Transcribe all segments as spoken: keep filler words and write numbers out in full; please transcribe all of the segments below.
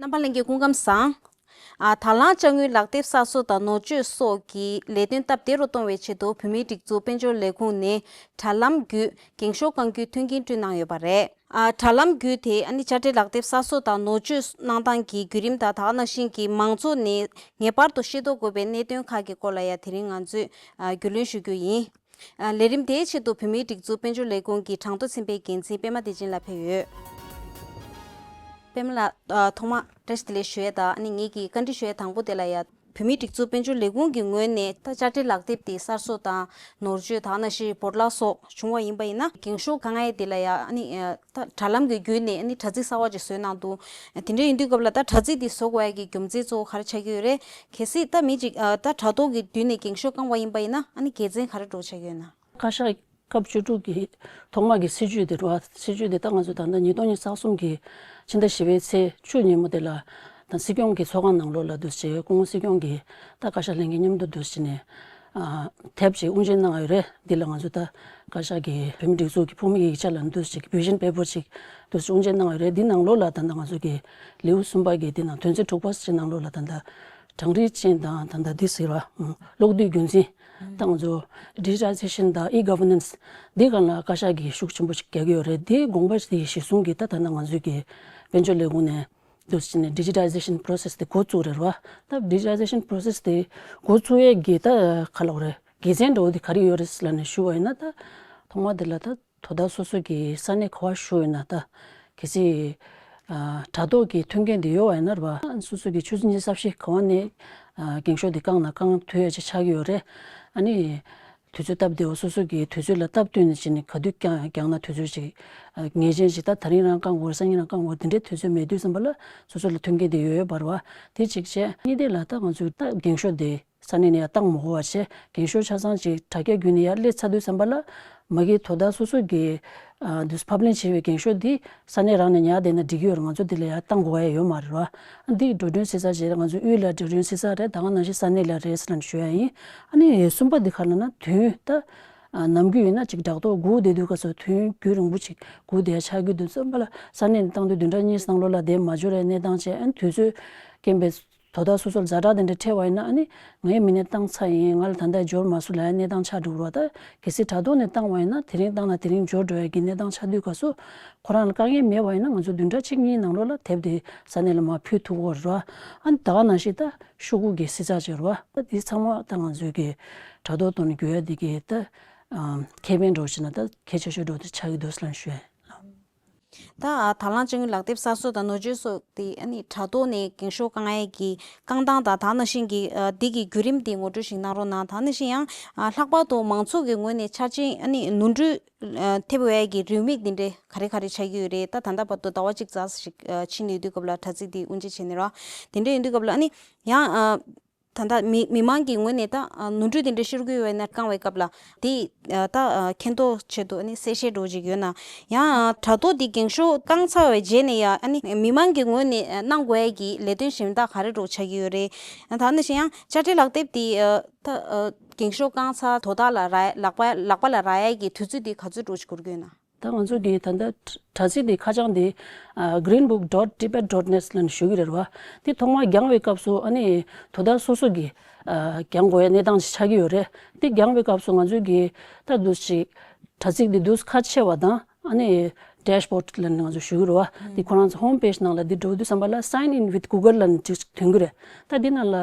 རྣམ་པ་ལྷན་རྒྱས་སྐུ་ཁམས་བཟང་། ཨ། དང་བླངས་དཔྱ་དངུལ་ལག་དེབ་གསར་བཟོ་དང་ནོར་བཅོས་སོགས་ཀྱི་ལས་དོན་སྟབས་བདེ་རུ་གཏོང་བའི་ཆེད་དུ་བོད་མིའི་སྒྲིག་འཛུགས་དཔལ་འབྱོར་ལས་ཁུངས་ནས་དྲ་ལམ་བརྒྱུད་འགེངས་ཤོག་བསྐང་རྒྱུའི་མཐུན་རྐྱེན་བསྐྲུན་གནང་ཡོད་པ་རེད། ཨ། དྲ་ལམ་བརྒྱུད་དེ་ཨ་ནི་དཔྱ་ཁྲལ་ལག་དེབ་གསར་བཟོ་དང་ནོར་བཅོས་གནང་སྟངས་ཀྱི་བརྒྱུད་རིམ་དང་། ད་ག་ནང་བཞིན་གྱི་མང་ཚོགས་ནས་ངེས་པར་དུ་ཤེས་རྟོགས་དགོས་པའི་གནད་དོན་ཁག་གི་སྐོར་ལ་ཡང་དེ་རིང་ང་ཚོས་ཨ་རྒྱུས་ལོན་ཞུ་རྒྱུ་ཡིན། ཨ། ལས་རིམ་དེའི་ཆེད་དུ་བོད་མིའི་སྒྲིག་འཛུགས་དཔལ་འབྱོར་ལས་ཁུངས་ཀྱི་གྲངས་ཐོ་ཚན་པའི་འགན་འཛིན་པད་མ་བདེ་ཆེན་ལགས་ཕེབས་ཡོད། པད་མ་ལགས། ཨ། ཐོག་མར་བཀྲ་ཤིས་བདེ་ལེགས་ཞུ་ཡས་དང་། ཨ་ནི་ངེད་ཀྱིས་བཀའ་འདྲི་ཞུ་ཡས་དང་པོ་དེ་ལ་ཡ། བོད་མིའི་སྒྲིག་འཛུགས་དཔལ་འབྱོར་ལས་ཁུངས་ཀྱི་ངོས་ནས་ད་དཔྱ་ཁྲལ་ལག་དེབ་དེ་གསར་བཟོ་དང་ནོར་བཅོས། ད་ག་ནང་བཞིན་བོར་བརླག་སོགས་བྱུང་བ་ཡིན་པ་ཡིན་ན། འགེངས་ཤོག་བསྐང་ཡས་དེ་ལ་ཡ། ཨ་ནི་ད་དྲ་ལམ་གྱི་བརྒྱུད་ནས་ཨ་ནི་དྲ་ཚིགས་གསར་བ་ཅིག་བཟོས་གནང་འདུག་དེ་འདྲ་ཡིན་དུས་སྐབས་ལ་ད་དྲ་ཚིགས་འདི་བཟོ་དགོས་ཡ་གི་རྒྱུ་མཚན་གཙོ་བོ་ག་རེ་ཆགས་ཀྱི་ཡོད་རེད། གལ་སྲིད་ད་མི་གཅིག་ཨ། ད་དྲ་ཐོག་གི་བརྒྱུད་ནས་འགེངས་ཤོག་བསྐང་བ་ཡིན་པ་ཡིན་ན། ཨ་ནི་དགེ་མཚན་ག་རེ་འདྲ་བོ་ཆགས་ཀྱི་ཡོད་ན། བཀའ་ཤག་སྐབས་བཅུ་དྲུག་གི་ཐོག་མ་གི་སྲིད་བྱུས་དེ་རེད་བ། སྲིད་བྱུས་དེ་ད་ང་ཚོ་ད་ལྟ་ཉིས་སྟོང་ཉི་ཤུ་རྩ་གསུམ་གི་ཕྱི་ཟླ་བཞི་པའི་ཚེས་བཅུ་ཉིན་མོ་དེ་ལ་ད་སྲིད་སྐྱོང་གི་ཚོགས་ཁང་ནང་ལོགས་ལ་འདུག་སེ་སྐུ་ངོ་སྲིད་སྐྱོང་གིས་ད་བཀའ་ཤག་ལྷན་རྒྱས་མཉམ་དུ་འདུག་སེ་བྱས་ནས། ཨ། དེབ་ཅིག་དབུ་འབྱེད་གནང་ཡོད་རེད། འདི་ལ་ང་ཚོ་ད་བཀའ་ཤག་གི་བོད་མིའི་སྒྲིག་འཛུགས་ཀྱི་ཕུགས་དམིགས་ཡིག་ཆ་ལ་འདུག་སེ་བྱས་ཀྱི་བི་ཞན་པེ་པར་ཅིག་འདུག་སེ་དབུ་འབྱེད་གནང་ཡོད་རེད། འདི་ནང་ལོགས་ལ་ད་ལྟ་ང་ཚོ་གི་ལེའུ་གསུམ་པ་གི་འདི་ནང་དོན་ཚན་དྲུག་པ་ཅིག་ནང་ལོགས་ལ་ད་ལྟ་གྲངས་རིག་ཅན་དང་། ད་ལྟ་འདི་ཟེར་བ། ཨ། གློག་རྡུལ་རྒྱུན་འཛིན། ད་ང་ཚོ་ཌི་ཇི་ཊའི་ཛེ་ཤན་དང་ཨི་གྷ་ཝར་ནན་སི་འདི་སྒང་ལ་བཀའ་ཤག་གིས་ཤུགས་ཆེན་པོ་ཞིག་རྒྱག་གི་ཡོད་རེད། འདི་དགོངས་པ་དེ་གཞིར་བཟུང་གིས་ད་ད་ལྟ་ང་ཚོའི་གི་དཔལ་འབྱོར་ལས་ཁུངས་ནས་འདུག་སེ་བྱས་ནས་ཌི་ཇི་ཊའི་ཛེ་ཤན་པོ་རོ་སེ་སི་དེ་འགོ་བཙུགས་རེད་བ། ད་ཌི་ཇི་ཊའི་ཛེ་ཤན་པོ་རོ་སེ་སི་དེ་འགོ་བཙུགས་ཡས་ཀྱི་ད་ག་ལབ་དགོས་རེད། དགེ་མཚན་འདྲ་བོ་དེ་ག་རེ་ཡོད་རེད་ལབ་ནས་ཞུ་བ་ཡིན་ན། ད་ཐོག་མ་དེ་ལ་ད་དོ་བདག་སོ་སོ་གི་ས་གནས་ག་པར་བཞུགས་ཡོད་ན། ད་གལ་སྲིད་ཨ་དྲ་ཐོག་གི་མཐུན་རྐྱེན་དེ་ཡོད་པ་ཡིན་ན་རེད་བ། སོ་སོ་གི་ཆུ་ཚོད་ཉི་ཤུ་རྩ་བཞི་ག་པ་ནས་ཨ་འགེངས་ཤོག་དེ་བསྐང་ན་བསྐང་ཐུབ་ཡ་ཅིག་ཆགས་ཀྱི་ཡོད་རེད། ཨ་ནི་དུས་ཚོད་སྟབས་བདེ་བོ། སོ་སོ་གི་དུས་ཚོད་ལ་སྟབས་བསྟུན་ནས་བྱས་ནས་ག་དུས་བསྐྱངས་བསྐྱངས་ན་དུས་ཚོད་ཅིག་ཨ་ངེས་ཅན་ཅིག་ད་དེ་རིང་རང་བསྐང་དགོས་རེད། སང་ཉིན་རང་བསྐང་དགོས་རེད། དེ་འདྲའི་དུས་ཚོད་མེད་དུས་ཙམ་པ་ལ་སོ་སོ་ལ་མཐུན་རྐྱེན་དེ་ཡོད་ཡོད་པ་རེད་བ། དེ་གཅིག་བྱས། གཉིས་དེ་ལ་ད་ང་ཚོའི་ད་འགེངས་ཤོག་དེ་ས་གནས་ནས་ཡར་བཏང་མ་དགོས་པ་བྱས། འགེངས་ཤོག་ཆ་ཚང་ཅིག་དྲ་རྒྱ་བརྒྱུད་ནས་ཡར་སླེབས་ཚར་དུས་ཙམ་པ་ལ། མ་གི་དོ་བདག་སོ་སོ་གིས་ཨ་འདུག་ཕབ་ལེན་བྱས་པའི་འགེངས་ཤོག་འདི་ས་གནས་རང་ནས་ཉར་བསྡད་ན་འགྲིག་གི་ཡོད་རེད། ང་ཚོ་འདི་ལ་ཡར་བཏང་དགོས་ཡ་ཡོད་མ་རེད་བ། འདི་འགྲོ་གྲོན་སེལ་ས་བྱས། ང་ཚོ་དབུས་ལ་འགྲོ་གྲོན་སེལ་ས་རེད། ད་ག་ནང་བཞིན་ས་གནས་ལ་རེད་ཟེར་ནས་ཞུ་ཡ་ཡིན། ཨ་ནི་གསུམ་པ་འདི་ག་རེ་ལབ་ན། དུས་ད་ཨ་ནམ་རྒྱུན་ཡིན་ན་ཅིག་དྲ་ཐོག་སྒུག་བསྡད་དུས་སྐབས་སུ་དུས་རྒྱུན་རིང་པོ་ཅིག་སྒུག་བསྡད་ཡ་ཆགས་ཀྱི་འདུག་ཙམ་པ་ལ། ས་གནས་ནས་བཏང་དུས་བདུན་ཕྲག་གཉིས་ནང་ལོགས་ལ་དེབ་མ་འབྱོར་བའི་གནས་སྟངས་བྱས། ཨ་ནི་དུས་ཚོད་རྐྱེན་པས་དོ་བདག་སོ་སོར་ཛ་དྲག་དེ་འདྲ་འཕྲད་པ་ཡིན་ན། ཨ་ནི་ངས་མི་སྣ་བཏང་ཚར་ཡིན། ང་ལ་ད་ལྟ་འབྱོར་མ་སོང་ལབ་ཡ་གནས་སྟངས་ཆགས་འགྲོ་གི་རེད་བ། ད་གལ་སྲིད་དྲ་ཐོག་ནས་བཏང་བ་ཡིན་ན། དེ་རིང་བཏང་ན་དེ་རིང་འབྱོར་འགྲོ་ཡ་གི་གནས་སྟངས་ཆགས་དུས་སྐབས་སུ། ཁོ་རང་ལ་དཀའ་ངལ་མེད་པ་ཡིན་ན། ང་ཚོ་བདུན་ཕྲག་གཅིག་གཉིས་ནང་ལོགས་ལ་དེབ་དེ་ས་གནས་ལ་མར་ཕུལ་ཐུབ་ཀྱི་ཡོད་རེད་བ། ཨ་ནི་ད་ག་ནང་བཞིན་ད་ཤོག་གུ་གི་བསྲི་ཚགས་བྱས་རེད་བ། ད་འདི་ཚང་མ་ད་ང་ཚོའི་གི་དྲ་ཐོག་ཐོག་ནས་བརྒྱུད་ཡ་འདི་གི་ད་ཨ་ཁེ་ཕན་འདྲ་བོ་བྱས་ན་ད་གལ་ཆེ་ཤོས་འདྲ་བོ་དེ་ཆགས་ཀྱི་འདུག་ཟེར་ལབ་ཞུ་ཡ་ཡིན། ད་ཨ་དང་བླངས་དཔྱ་དངུལ་ལག་དེབ་གསར་བཟོ་དང་ནོར་བཅོས་སོགས་དེ་ཨ་ནི་དྲ་ཐོག་ནས་འགེངས་ཤོག་བསྐང་ཡས་ཀྱི་བསྐང་སྟངས་དང་། ད་ག་ནང་བཞིན་གྱི་ཨ་འདི་གི་བརྒྱུད་རིམ་དེ་ངོ་སྤྲོད་ཞིག་གནང་རོགས་གནང་། ད་ག་ནང་བཞིན་ཡང་ཨ་ལྷག་པར་དུ་མང་ཚོགས་ཀྱི་ངོས་ནས་འཆར་ཅན་ཨ་ནི་ནོར་འཁྲུལ་ཨ་ཐེབས་ཡས་ཀྱི་རེའུ་མིག་འདི་འདྲ་ག་རེ་ག་རེ་ཆགས་ཀྱི་ཡོད་རེད། ད་ད་ལྟ་བར་དུ་ཟླ་བ་གཅིག་ཙམ་ཞིག་ཨ་ཕྱིན་ཡོད་དུས་སྐབས་ལ། དྲ་ཚིགས་འདི་དབུ་འབྱེད་བྱས་ནས་ར། དེ་འདྲ་ཡིན་དུས་སྐབས་ལ་ཨ་ནི་ཡང་ཨ་ད་ལྟ་མི་མི་མང་གི་ངོས་ནས་ད་ཨ་ནོར་འཁྲུལ་དེ་འདྲ་ཤོར་གྱི་ཡོད་ན། བསྐང་བའི་སྐབས་ལ་དེ་ཨ་ད་ཨ་མཁྱེན་རྟོགས་ཆེད་དུ་ཨ་ནི་གསལ་བཤད་འདྲ་བོ་ཅིག་ཡོད་ན། ཡང་ཨ་དྲ་ཐོག་དེ་འགེངས་ཤོག་བསྐང་ཚར་བའི་རྗེས་ནས་ཡང་ཨ་ནི་མི་མང་གི་ངོས་ནས་ཨ་གནང་དགོས་ཡས་ཀྱི་ལས་དོན་གཞན་དག་ག་རེ་འདྲ་བོ་ཆགས་ཀྱི་ཡོད་རེད། ད་ནང་བཞིན་ཡང་དཔྱ་ཁྲལ་ལག་དེབ་དེ་ཨ་ད་ཨ་འགེངས་ཤོག་བསྐང་ཚར་དོ་བདག་ལ་རག་ལག་པ་ལག་པ་ལ་རག་ཡས་ཀྱི་དུས་ཚོད་དེ་ག་ཚོད་འདྲ་བོ་ཅིག་འགོར་གྱི་ཡོད་ན། ད་ང་ཚོ་གི་ད་ལྟ་དྲ་ཚིགས་དེ་ཁ་བྱང་དེ་ཨ་green book dot tibet dot net ལབ་ནས་ཞུ་གི་རེད་བ། དེ་ཐོག་མར་བརྒྱང་བའི་སྐབས་སུ་ཨ་ནི་དོ་བདག་སོ་སོ་གིས་ཨ་བརྒྱང་དགོས་ཡ་གནས་སྟངས་ཤིག་ཆགས་ཀྱི་ཡོད་རེད། དེ་བརྒྱང་བའི་སྐབས་སུ་ང་ཚོ་གི་ད་འདུག་ཅིག་དྲ་ཚིགས་དེ་འདུག་ཁ་ཕྱེ་བ་དང་། ཨ་ནི་dashboard ལབ་ནས་ང་ཚོ་ཞུ་གི་རེད་བ། དེ་ཁོ་རང་ཚོ་home page ནང་ལ་དེ་འགྲོ་དུས་ཙམ་པ་ལ་sign in with Google ལབ་ནས་ཅིག་ཐོན་གྱི་རེད། ད་དེ་ནང་ལ་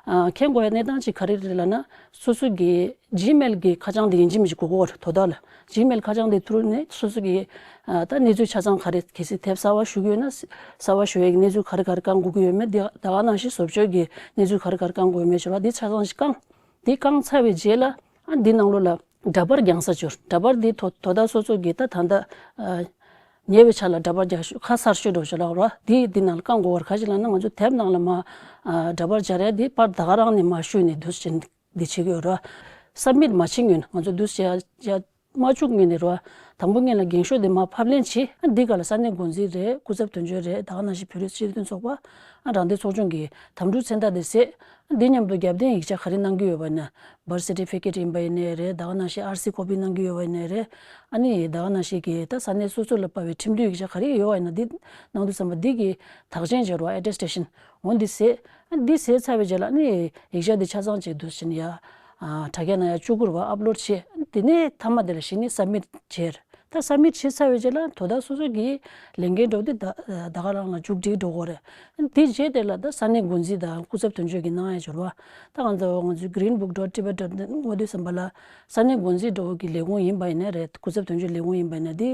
ཨ་མཁྱེན་དགོས་ཡ་གནས་སྟངས་ཅིག་ག་རེ་རེད་ལབ་ན། སོ་སོ་གི་Gmail གི་ཁ་བྱང་དེ་ཡིན་གཅིག་མིན་གཅིག་དགོས་ཀྱི་ཡོད་རེད། དོ་བདག་ལ་Gmail ཁ་བྱང་དེ་ཐུག་ནས་སོ་སོ་གི་ཨ་ད་གནས་ཚུལ་ཆ་ཚང་ག་རེ། གལ་སྲིད་དེབ་གསར་པ་ཞུ་གི་ཡོད་ན་གསར་པ་ཞུ་ཡས་ཀྱི་གནས་ཚུལ་ག་རེ་ག་རེ་བསྐང་དགོས་ཀྱི་ཡོད་མེད། དེ་ད་ག་ནང་བཞིན་བཟོ་བཅོས་ཀྱི་གནས་ཚུལ་ག་རེ་ག་རེ་བསྐང་དགོས་ཡོད་མེད་ཅིག་ལ་དེ་ཆ་ཚང་ཞིག་བསྐང་། དེ་བསྐང་ཚར་བའི་རྗེས་ལ་ཨ་འདི་ནང་ལོགས་ལ་འདྲ་པར་རྒྱག་ས་ཅིག་ཡོད་རེད། འདྲ་པར་འདི་དོ་དོ་བདག་སོ་སོ་གི་ད་ད་ལྟ་ཨ་ཉེ་བའི་ཆར་ལ་འདྲ་པར་རྒྱག་ཤུགས་ཁ་གསར་ཤོས་འདྲ་བོ་ཅིག་ལབ་དགོས་རེད་བ། འདི་འདི་ནང་ལ་བསྐང་དགོས་པ་རེད། ག་ཅི་ལབ་ན་ང་ཚོ་དེབ་ནང་ལ་མར་ཨ་འདྲ་པར་སྦྱར་ཡ་འདི་པར་ད་ག་རང་ནས་མར་བཤུས་ནས་འདུག་སེ་འདི་བྱེད་ཀྱི་ཡོད་རེད་བ། submit མ་བྱེད་སྔོན་ང་ཚོ་འདུག་སེ་ཡ་ཡ་ མ་བཅུག་ངེས་ནས་རོ། དང་པོ་ངེས་ལ་འགེངས་ཤོག་དེ་མ་ཕབ་ལེན་བྱེད། འདི་ག་ལ་ས་གནས་འགོ་འཛིན་རེད། སྐུ་ཚབ་དོན་གཅོད་རེད། ད་ག་ནང་བཞིན་བོད་རིགས་སྤྱི་མཐུན་ཚོགས་པ། རང་བདེན་ཚོགས་ཆུང་གི་དམ་ཕྲུག་མཚན་རྟགས་དེ་བཟོས། འདི་མཉམ་དུ་རྒྱབ་རྟེན་ཡིག་ཆ་ག་རེ་གནང་གི་ཡོད་པ་ན། Birth certificate་ཡིན་པ་ཡིན་ནའི་རེད། ད་ག་ནང་བཞིན་ཨར་སི་ཀོ་པི་གནང་གི་ཡོད་པ་ཡིན་ནའི་རེད། ཨ་ནི་ད་ག་ནང་བཞིན་གི་ད་ས་གནས་སོ་སོ་ལ་དཔག་པའི་ཁྲིམས་མཐུན་ཡིག་ཆ་ག་རེ་ཡོད་པ་ཡིན་ན་འདི་གནང་དུས་ཙམ་པ་འདི་གི་དག་ཆེན་སྦྱོར་བ་ཨེ་ཊེ་སི་ཊེ་ཤན་འོ་འདི་བཟོས། ཨ་འདི་བཟོས་ཚར་བའི་རྗེས་ལ་ཨ་ནི་ཡིག་ཆ་འདི་ཆ་ཚང་ཅིག་འདུག་བྱས་ནས་ཡ། ཨ་དྲ་རྒྱ་ནང་ཡ་བཅུག་དགོས་རེད་བ། ཨབ་ལོཌ་བྱས། དེ་ནས་མཐའ་མ་དེ་ལ་གཞི་ནས་སབ་མིཊ་བྱས། ད་སབ་མིཊ་བྱས་ཚར་བའི་རྗེས་ལ་དོ་བདག་སོ་སོ་གི་ལས་འགན་འགྲོ་དེ་ད་ད་ག་རང་ལ་མཇུག་སྒྲིལ་འགྲོ་དགོས་རེད། དེ་རྗེས་དེ་ལ་ད་ས་གནས་འགོ་འཛིན་དང་སྐུ་ཚབ་དོན་གཅོད་ཀྱིས་གནང་ཡ་སྦྱོར་བ། ད་ང་ཚོ་ང་ཚོའི་green book dot tibet dot net དངོས་དུས་ཙམ་པ་ལ་ས་གནས་འགོ་འཛིན་འགྲོ་གི་ལས་ཁུངས་ཡིན་པ་ཡིན་ན་རེད། སྐུ་ཚབ་དོན་གཅོད་ལས་ཁུངས་ཡིན་པ་ཡིན་ན་དེ་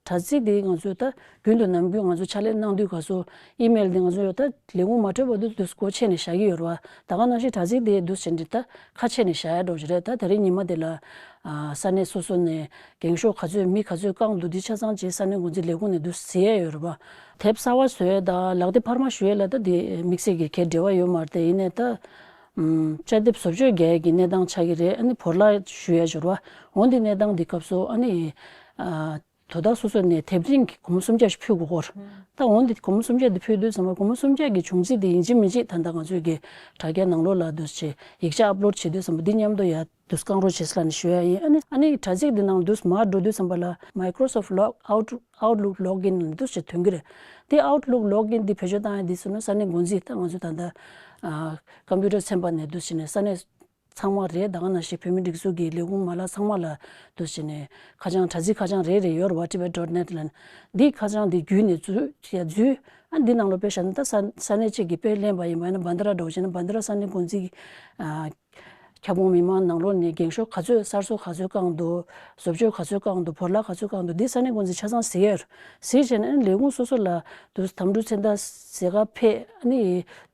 དྲ་ཚིགས་དེ་ང་ཚོས་ད་རྒྱུན་དུ་ནམ་རྒྱུན་ང་ཚོ་ཕྱག་ལས་གནང་དུས་ག་སོ་ཨི་མེལ་དེ་ང་ཚོ་ད་ལས་ཁུངས་མ་འཕྲོད་བར་དུ་དུས་སྒོ་ཕྱེ་ནས་བཞག་གི་ཡོད་རེད་བ། ད་ག་ནང་བཞིན་དྲ་ཚིགས་དེ་དུས་ཕྱིན་དེ་ད་ཁ་ཕྱེ་ནས་བཞག་ཡ་འགྲོ་གི་རེད། ད་དེ་རིང་ཉི་མ་དེ་ལ་ཨ་ས་གནས་སོ་སོ་ནས་འགེངས་ཤོག་ག་ཚོད་མི་ག་ཚོད་བསྐངས་འདུག་འདི་ཆ་ཚང་ཅིག་ས་གནས་འགོ་འཛིན་ལས་ཁུངས་ནས་དུས་གཟིགས་ཡ་ཡོད་རེད་བ། དེབ་གསར་བ་བཟོ་ཡ་དང་ལག་དེབ་འཕར་མ་ཞུ་ཡ་ལ་ད་དེ་དམིགས་བསལ་གྱི་གལ་འབྲེལ་བ་ཡོད་མ་རེད་དེ། ཡིན་ནའི་ད་ཨམ། དཔྱད་དེབ་བཟོ་བཅོས་རྒྱག་ཡས་ཀྱི་གནས་སྟངས་ཆགས་ཀྱི་རེད། ཨ་ནི་བོར་བརླག་ཞུ་ཡ་འབྱོར་བ། འོན་ཏེ་གནས་སྟངས་འདི་སྐབས་སུ་ཨ་ནི་ཨ། དོ་བདག་སོ་སོ་ནས་དེབ་རིན་གྱི་སྒོར་མོ་སུམ་བརྒྱ་ཞིག་ཕུལ་དགོས་སྐོར། ད་འོན་ཏེ་སྒོར་མོ་སུམ་བརྒྱ་འདི་ཕུལ་དུས་ཙམ་པ་སྒོར་མོ་སུམ་བརྒྱ་གི་བྱུང་ཚིག་འདི་ཡིན་གཅིག་མིན་གཅིག་ད་ལྟ་ང་ཚོས་ཀྱི་དྲ་རྒྱ་ནང་ལོགས་ལ་འདུག་སེ་ཡིག་ཆ་ཨབ་ལོཌ་བྱེད་དུས་ཙམ་པ་འདི་མཉམ་དུ་ཡ་འདུག་བསྐང་རོགས་བྱེད་ཟེར་ལབ་ནས་ཞུ་ཡ་ཡིན། ཨ་ནི་ཨ་ནི་དྲ་ཚིགས་འདི་ནང་འདུག་མར་འགྲོ་དུས་ཙམ་པ་ལ་Microsoft Log Out Outlook Login ལ་འདུག་སེ་ཐོན་གྱི་རེད། དེ་Outlook Login འདི་བེད་སྤྱོད་བཏང་ཡ་འདི་ཟེར་ན་ས་གནས་འགོ་འཛིན་ད་ང་ཚོ་ད་ལྟ་ཨ་ཀམ་པུ་ཊར་ཚན་པ་ནས་འདུག་སེ་ནས་ས་གནས་ཚང་མ་རེད། ད་ག་ནང་བཞིན་བོད་མིའི་སྒྲིག་འཛུགས་ཀྱི་ལས་ཁུངས་མ་ལག་ཚང་མ་ལ་འདུག་སེ་ནས་ཁ་བྱང་དྲ་ཚིགས་ཁ་བྱང་རེ་རེ་ཡོད་རེད་བ། Tibet dot net ལ་འདི་ཁ་བྱང་འདི་བརྒྱུད་ནས་འཛུལ་ཡ་འཛུལ། ཨ་འདི་ནང་ལོགས་དཔེ་བཞག་ན་ད་ས་ས་གནས་གཅིག་གིས་དཔེ་ལེན་པ་ཡིན་པ་ཡིན་ན་བྷན་དྷ་ར་འདྲ་བོ་བྱས་ན་བྷན་དྷ་ར་ས་གནས་འགོ་འཛིན་གྱི་ཨ། ཁྱབ་ཁོངས་མི་མང་ནང་ལོགས་ནས་འགེངས་ཤོག་ག་ཚོད་གསར་བཟོ་ག་ཚོད་བསྐངས་འདུག་བཟོ་བཅོས་ག་ཚོད་བསྐངས་འདུག་བོར་བརླག་ག་ཚོད་བསྐངས་འདུག་འདི་ས་གནས་འགོ་འཛིན་ཆ་ཚང་གཟིགས་ཡོད། གཟིགས་བྱས་ནས་ལས་ཁུངས་སོ་སོ་ལ་དུས་དམ་ཕྲུག་མཚན་རྟགས་ཟེར་ག་ཕེབས་ཨ་ནི་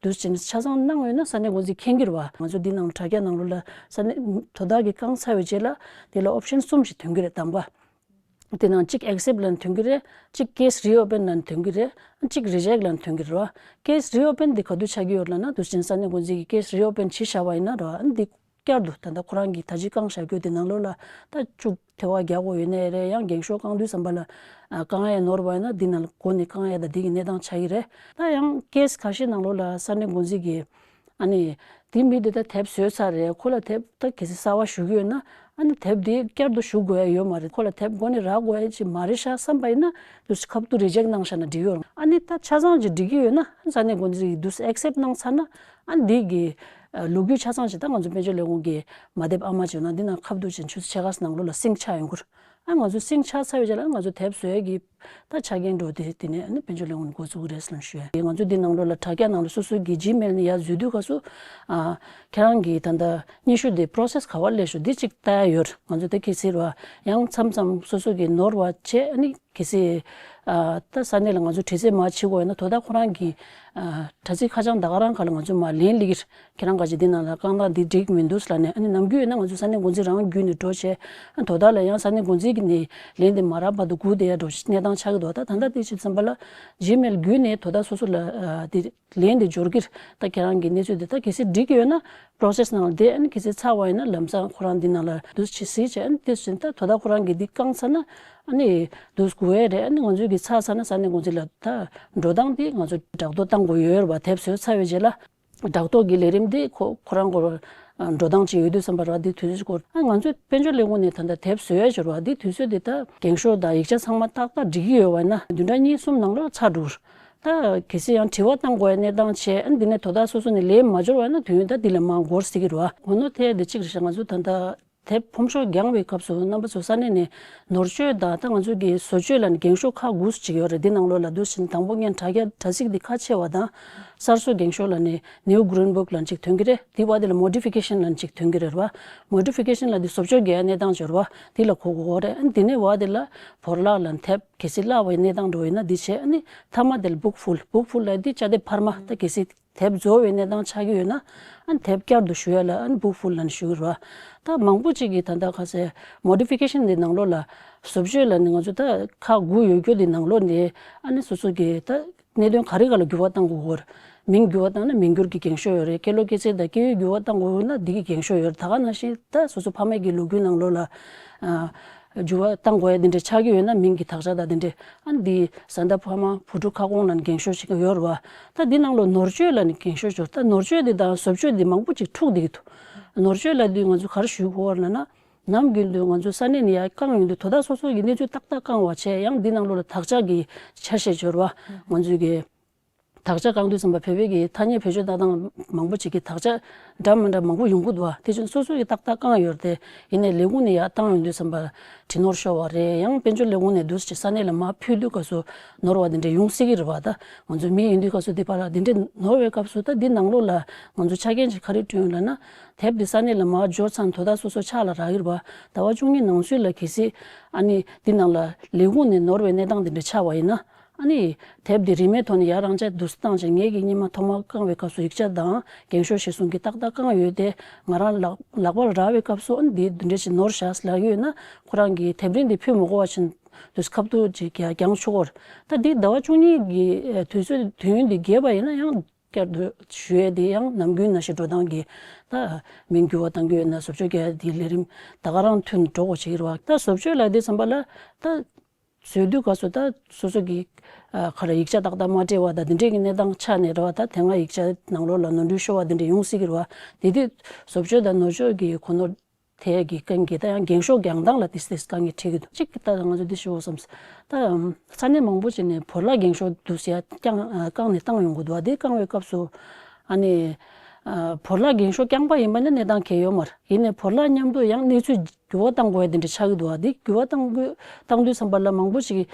དུས་ཆ་ཚང་གནང་ཡོད་ན་ས་གནས་འགོ་འཛིན་མཁྱེན་གྱི་རེད་བ། ང་ཚོ་འདི་ནང་དྲ་རྒྱ་ནང་ལོགས་ལ་ས་གནས་དོ་བདག་གིས་བསྐངས་ཚར་བའི་རྗེས་ལ་དེ་ལ་ཨོབ་ཤན་གསུམ་ཞིག་ཐོན་གྱི་རེད། དང་པ། དེ་ནང་གཅིག་accept ལབ་ནས་ཐོན་གྱི་རེད། གཅིག་case reopen ལབ་ནས་ཐོན་གྱི་རེད། གཅིག་reject ལབ་ནས་ཐོན་གྱི་རེད་བ། case reopen འདི་ག་དུས་ཆགས་ཀྱི་ཡོད་ལབ་ན་དུས་ཆེན་ས་གནས་འགོ་འཛིན་གྱིས་case reopen བྱས་བཞག་པ་ཡིན་ན་རེད་བ། འདི་བསྐྱར་དུ་ད་ལྟ་ཁོ་རང་གིས་ད་ཅི་བསྐངས་བཞག་རྒྱུ་དེ་ནང་ལོགས་ལ་ད་བཅུག་དེ་བ་རྒྱག་དགོས་ཡོད་ནའི་རེད། ཡང་འགེངས་ཤོག་བསྐང་དུས་ཙམ་པ་ལ་ཨ་བསྐང་ཡས་ནོར་བ་ཡིན་ན་འདི་ནང་ལ་སྒོ་ནས་བསྐང་ཡས་ད་འདི་གི་གནས་སྟངས་ཆགས་ཀྱི་རེད། ད་ཡང་case ཁ་ཤས་ནང་ལོགས་ལ་ས་གནས་འགོ་འཛིན་གྱིས་ཨ་ནི། དེ་མི་དེ་ད་དེབ་བཟོས་ཚར་རེད། ཁོ་ལ་དེབ་ད་གལ་སྲིད་གསར་བ་ཞུ་གི་ཡོད་ན་ཨ་ནི་དེབ་དེ་བསྐྱར་དུ་ཞུ་དགོས་ཡ་ཡོད་མ་རེད། ཁོ་ལ་དེབ་མགོ་ནས་རག་དགོས་ཡ་ཅིག་མ་རེད་ཤག་བསམ་པ་ཡིན་ན་དུས་ཁ་ཐུག་reject གནང་བཞག་ན་འགྲིག་ཡོད་རེད། ཨ་ནི་ད་ཆ་ཚང་ཅིག་འགྲིག་གི་ཡོད་ན་ས་གནས་འགོ་འཛིན་གྱིས་དུས་accept གནང་ཚར་ན་ཨ་ནི་འདི་གི་ལོ་རྒྱུས་ཆ་ཚང་ཅིག་ད་ང་ཚོ་དཔལ་འབྱོར་ལས་ཁུངས་ཀྱི་མ་དེབ་ཨ་མ་ཅིག་ཡོད་ན་འདི་ནང་ཁ་བསྡུ་བྱས་ཆུ་ཚོད་ཕྱེད་ཀ་ནང་ལོགས་ལ་སིང་ཆགས་ཡོང་གི་རེད། ཨ་ང་ཚོ་སིང་ཆགས་ཚར་བའི་རྗེས་ལ་ང་ཚོ་དེབ་བཟོ་ཡས་ཀྱི་ད་ཆ་རྐྱེན་འགྲོ་དེ་དེ་ནས་ཨ་ནི་དཔལ་འབྱོར་ལས་ཁུངས་ནས་འགོ་བཙུགས་ཀྱི་རེད་ཟེར་ནས་ཞུ་ཡ། ང་ཚོ་འདི་ནང་ལོགས་ལ་དྲ་རྒྱ་ནང་ལ་སོ་སོའི་གི་Gmail ནས་ཡར་འཛུལ་དུས་སྐབས་སུ་ཨ་ཁྱེད་རང་གི་ད་ལྟ་སྙན་ཞུ་དེ་process ག་པར་སླེབས་ཤག་འདི་གཅིག་ལྟ་ཡ་ཡོད། ང་ཚོ་དེ་གལ་སྲིད་ར་ཡང་མཚམས་མཚམས་སོ་སོ་གི་ནོར་བ་བྱས་ཨ་ནི་གལ་སྲིད་ཨ་ད་ས་གནས་ལ་ང་ཚོ་དྲི་རྩད་མར་བྱེད་དགོས་ཡོད་ན་དོ་བདག་ཁོ་རང་གི་ཨ་དྲ་ཚིགས་ཁ་བྱང་ད་ག་རང་ག་ལ་ང་ཚོ་མར་ལན་སླེབས་ཀྱི་རེད། ཁྱེད་རང་ག་ཅིག་འདི་ནང་ལ་རྐང་ཐང་འདི་འགྲིག་མི་འདུག་ལབ་ནས་ཨ་ནི་ནམ་རྒྱུན་ཡོད་ན་ང་ཚོ་ས་གནས་འགོ་འཛིན་རང་བརྒྱུད་ནས་འགྲོ་བྱས་ཨ་དོ་བདག་ལ་ཡང་ས་གནས་འགོ་འཛིན་གྱི་ནས་ལན་དེ་མ་རག་བར་དུ་སྒུག་བསྡད་ཡ་འགྲོ་གནས་སྟངས་ཆགས་ཀྱི་འདུག་ད་ད་ལྟ་དེ་ཕྱིན་ཙམ་པ་ལ་Gmail བརྒྱུད་ནས་དོ་བདག་སོ་སོ་ལ་ཨ་དེ་ལན་དེ་འབྱོར་གྱི་རེད། ད་ཁྱེད་རང་གི་གནས་ཚུལ་དེ་ད་གལ་སྲིད་འགྲིག་གི་ཡོད་ན་process ནང་ལ་བསྡད་ཨ་ནི་གལ་སྲིད་ཚར་བ་ཡིན་ན་ལམ་སང་ཁོ་རང་འདི་ནང་ལ་འདུག་ཅིག་གཟིགས་བྱས་ཨ་ནི་དེ་བཞིན་ད་དོ་བདག་ཁོ་རང་གིས་འདི་བསྐངས་ཚར་ན་ཨ་ནི་འདུག་དགོས་ཡ་རེད། ཨ་ནི་ང་ཚོའི་གི་ཚར་ཚར་ན་ས་གནས་འགོ་འཛིན་ལ་ད་འགྲོ་སྟངས་དེ་ང་ཚོ་བསྒྲགས་གཏོང་བཏང་དགོས་ཡོད་རེད་བ། དེབ་བཟོས་ཚར་བའི་རྗེས་ལ། བསྒྲགས་གཏོང་གི་ལས་རིམ་འདི་ཁོ་ཁོ་རང་སྐོར་འགྲོ་སྟངས་ཅིག་ཡོད་དུས་ཙམ་པ་ར་འདི་དུས་ཚོད་སྐོར་ཨ་ང་ཚོས་དཔལ་འབྱོར་ལས་ཁུངས་ནས་ད་ལྟ་དེབ་བཟོ་ཡ་འབྱོར་བ་འདི་དུས་ཚོད་འདི་ད་འགེངས་ཤོག་དང་ཡིག་ཆ་ཚང་མ་ཏག་ཏག་འགྲིག་གི་ཡོད་པ་ཡིན་ན་བདུན་ཕྲག་གཉིས་གསུམ་ནང་ལོགས་ཚར་འགྲོ། ད་གལ་སྲིད་ཡང་དྲི་བ་བཏང་དགོས་ཡ་གནས་སྟངས་བྱས་ཨ་འདི་ནས་དོ་བདག་སོ་སོ་ནས་ལན་མ་འབྱོར་བ་ཡིན་ན་དུས་ཡུན་ད་འདི་ལས་མང་འགོར་སྲིད་ཀྱི་རེད་བ། གོ་ནོར་ཐེབས་འདི་གཅིག་རེད་ཤག་ང་ཚོ་ད་ལྟ། དེབ་ཕོམ་ཤོག་བརྒྱངས་པའི་སྐབས་སུ་རྣམ་པ་ཚོ་ས་གནས་ནས་ནོར་བཅོས་དང་ད་ང་ཚོ་གི་བཟོ་བཅོས་ལ་ནི་འགེངས་ཤོག་ཁག་དགུ་ཅིག་ཡོད་རེད། འདི་ནང་ལོགས་ལ་འདུག་ཕྱིན་དང་པོ་ངས་དྲ་རྒྱ་དྲ་ཚིགས་འདི་ཁ་ཕྱེ་བ་དང་གསར་བཟོ་འགེངས་ཤོག་ལ་ནི་New Green Book ལ་ཅིག་ཐོན་གི་རེད། དེ་བ་དེ་ལ་Modification ལ་ཅིག་ཐོན་གི་རེད་བ། Modification ལ་འདི་བཟོ་བཅོས་རྒྱག་ཡ་གནས་སྟངས་སྦྱོར་བ་འདི་ལ་གོ་དགོས་རེད། ཨ་ནི་དེ་ནས་བ་དེ་ལ་བོར་བརླག་ལ་དེབ་གལ་སྲིད་བརླག་པའི་གནས་སྟངས་འགྲོ་ཡིན་ན་འདི་བྱས། ཨ་ནི་མཐའ་མ་དེ་ལ་Bookful Bookful ལ་འདི་དཔྱད་དེབ་འཕར་མ་ད་གལ་སྲིད། དེབ་རྫོགས་པའི་གནས་སྟངས་ཆགས་ཀྱི་ཡོད་ན་ཨ་དེབ་བསྐྱར་དུ་ཞུ་ཡ་ལ་ཨ་Bookful ལ་ཞུ་གི་རེད་བ། ད་མང་པོ་ཅིག་གིས་ད་ལྟ་ཁ་སའི་Modification འདི་ནང་ལོགས་ལ་བཟོ་བཅོས་ལ་ནི་ང་ཚོ་ད་ཁག་དགུ་ཡོད་རྒྱུ་འདི་ནང་ལོགས་ནས་ཨ་ནི་སོ་སོ་གི་ད་གནད་དོན་ག་རེ་ག་ལ་འགྱུར་བ་གཏང་དགོས་ཀྱི་ཡོད་རེད། མིང་འགྱུར་བ་བཏང་ན་མིང་འགྱུར་གྱི་འགེངས་ཤོག་ཡོད་རེད། སྐད་ལོག་སྐྱེས་ཚེས་དང་སྐད་ཡིག་འགྱུར་བ་གཏང་དགོས་ཡོད་ན་འདི་གི་འགེངས་ཤོག་ཡོད་རེད། ད་ག་ནང་བཞིན་ད་སོ་སོ་ཕ་མའི་གི་ལོ་རྒྱུས་ནང་ལོགས་ལ་ཨ། འགྱུར་བ་བཏང་དགོས་ཡ་དེ་འདྲ་ཆགས་ཀྱི་ཡོད་ན། མིང་གི་དག་ཆ་དང་དེ་འདྲ། ཨ་ནི་འདི་བཟའ་ཟླ་ཕ་མ་བུ་ཕྲུག་ཁ་སྐོང་ལ་ནི་འགེངས་ཤོག་ཅིག་ཡོད་རེད་བ། ད་འདི་ནང་ལོགས་ནོར་བཅོས་ལ་ནི་འགེངས་ཤོག་ཅིག་ཡོད། ད་ནོར་བཅོས་འདི་དང་བཟོ་བཅོས་འདི་མང་པོ་ཅིག་འཁྲུག་བསྡད་ཀྱི་འདུག་ནོར་བཅོས་ལབ་དུས་ང་ཚོས་ག་རེ་ཞུ་དགོས་པ་རེད་ལབ་ན། ནམ་རྒྱུན་དུ་ང་ཚོ་ས་གནས་ནས་ཡར་བསྐངས་ཡོང་དུས་དོ་བདག་སོ་སོ་གི་གནས་ཚུལ་ཏག་ཏག་བསྐངས་པ་བྱས། ཡང་འདི་ནང་ལོགས་ལ་དག་ཆ་གི་ཆ་ཤས་འབྱོར་བ། ང་ཚོས་ཀྱི་དག་ཆ་བསྐང་དུས་ཙམ་པ་བོད་པའི་གི་ཐ་སྙད་བེད་སྤྱོད་བཏང་སྟངས་མང་པོ་ཅིག་གི་དག་ཆ་འདྲ་མི་འདྲ་མང་པོ་ཡོང་གི་འདུག་བ། དེ་བཞིན་སོ་སོ་གི་ཏག་ཏག་བསྐངས་ཡོད་རེད་དེ། ཡིན་ནའི་ལས་ཁུངས་ནས་ཡར་བཏང་ཡོང་དུས་ཙམ་པ་བྲིས་ནོར་ཤོར་བ་རེད། ཡང་དཔལ་འབྱོར་ལས་ཁུངས་ནས་འདུག་སེ་ས་གནས་ལ་མར་ཕུལ་དུས་སྐབས་སུ་ནོར་བ་དེ་འདྲ་ཡོང་སྲིད་ཀྱི་རེད་བ། ད་ང་ཚོ་མི་ཡིན་དུས་སྐབས་སུ་དེ་བར་ལ་དེ་འདྲ་ནོར་བའི་སྐབས་སུ། ད་འདི་ནང་ལོགས་ལ་ང་ཚོ་ཆ་རྐྱེན་ཅིག་ག་རེ་བསྐྲུན་ཡོད་ལབ་ན། དེབ་འདི་ས་གནས་ལ་མར་འབྱོར་ཚར་ནས་དོ་བདག་སོ་སོ་ཕྱག་ལ་རག་གི་རེད་བ། ཟླ་བ་བཅུ་གཉིས་ནང་ཚུད་ལ་གལ་སྲིད་ཨ་ནི་འདི་ནང་ལ་ལས་ཁུངས་ནས་ནོར་བའི་གནས་སྟངས་དེ་འདྲ་ཆགས་པ་ཡིན་ན། ཨ་ནི་དེབ་འདི་རིན་མེད་ཐོག་ནས་ཡར་རང་འཇགས་འདུག་སེ་བཏང་བྱས། ངེད་ཀྱིས་སྔོན་མ་ཐོག་མར་བསྐང་བའི་སྐབས་སུ་ཡིག་ཆ་དང་འགེངས་ཤོག་གཞིར་བཟུང་གིས་ཏག་ཏག་བསྐངས་ཡོད་དེ། ང་རང་ལག་ལག་པར་རག་པའི་སྐབས་སུ་ཨ་ནི་འདི་འདི་འདྲ་ཞིག་ནོར་བཞག་ལབ་ཡོད་ན། ཁོ་རང་གིས་དེབ་རིན་འདི་ཕུལ་མི་དགོས་པ་བྱས་འདུག་སེ་ཁ་ཐུག་ཅིག་རྒྱག་རྒྱག་ཆོག་གི་རེད། ད་འདི་ཟླ་བ་བཅུ་གཉིས་ཀྱི་དུས་ཚོད་དུས་ཡུན་འདི་བརྒལ་བ་ཡིན་ན། ཡང་བསྐྱར་དུ་ཞུ་ཡས་དེ་ཡང་ནམ་རྒྱུན་ནང་བཞིན་འགྲོ་སྟངས་ཀྱི། ད་མིང་འགྱུར་བ་གཏང་རྒྱུ་ཡོད་ན། བཟོ་བཅོས་རྒྱག་ཡས་དེའི་ལས་རིམ་ད་ག་རང་མཐུད་འགྲོ་དགོས་བྱེད་ཀྱི་རེད་བ། ད་བཟོ་བཅོས་ལབ་དུས་ཙམ་པ་ལ་ད་བཟོས་དུས་སྐབས་སུ་ད་སོ་སོ་གི་ཨ་ག་རེ་ཡིག་ཆ་ཏག་ཏག་མ་སྤྲད་པ་དང་དེ་འདྲས་ཀྱི་གནས་སྟངས་ཆགས་ནས་རེད་བ། ད་དེ་སྔ་ཡིག་ཆ་ནང་ལོགས་ལ་ནོར་འཁྲུལ་ཤོར་བ་དེ་འདྲས་ཡོང་སྲིད་ཀྱི་རེད་བ། དེ་དུས་བཟོ་བཅོས་དང་ནོར་བཅོས་ཀྱི་གོ་ནོར་དེ་གི་རྐྱེན་གྱིས་ད་ཡང་འགེངས་ཤོག་རྒྱག་སྟངས་ལ་ཏིས་ཏིས་དཀའ་ངལ་འཕྲད་ཀྱི་འདུག་གཅིག་ད་ང་ཚོ་འདི་ཞུ་དགོས་བསམས། ད་ས་གནས་མང་པོ་ཅིག་ནས་བོར་བརླག་འགེངས་ཤོག་འདུག་སེ་བསྐྱངས་བསྐངས་ནས་བཏང་ཡོང་གི་འདུག་བ། དེ་བསྐང་བའི་སྐབས་སུ་ཨ་ནི་ཨ་བོར་བརླག་འགེངས་ཤོག་བསྐྱངས་པ་ཡིན་པ་ནི་གནས་སྟངས་གང་ཡང་ཡོད་མ་རེད། ཡིན་ནའི་བོར་བརླག་མཉམ་དུ་ཡང་གནས་ཚུལ་འགྱུར་བ་གཏང་དགོས་ཡ་དེ་འདྲ་ཆགས་ཀྱི་འདུག་བ། དེ་འགྱུར་བ་གཏང་དགོས་གཏང་དུས་ཙམ་པ་ལ་མང་པོ་ཅིག་གིས་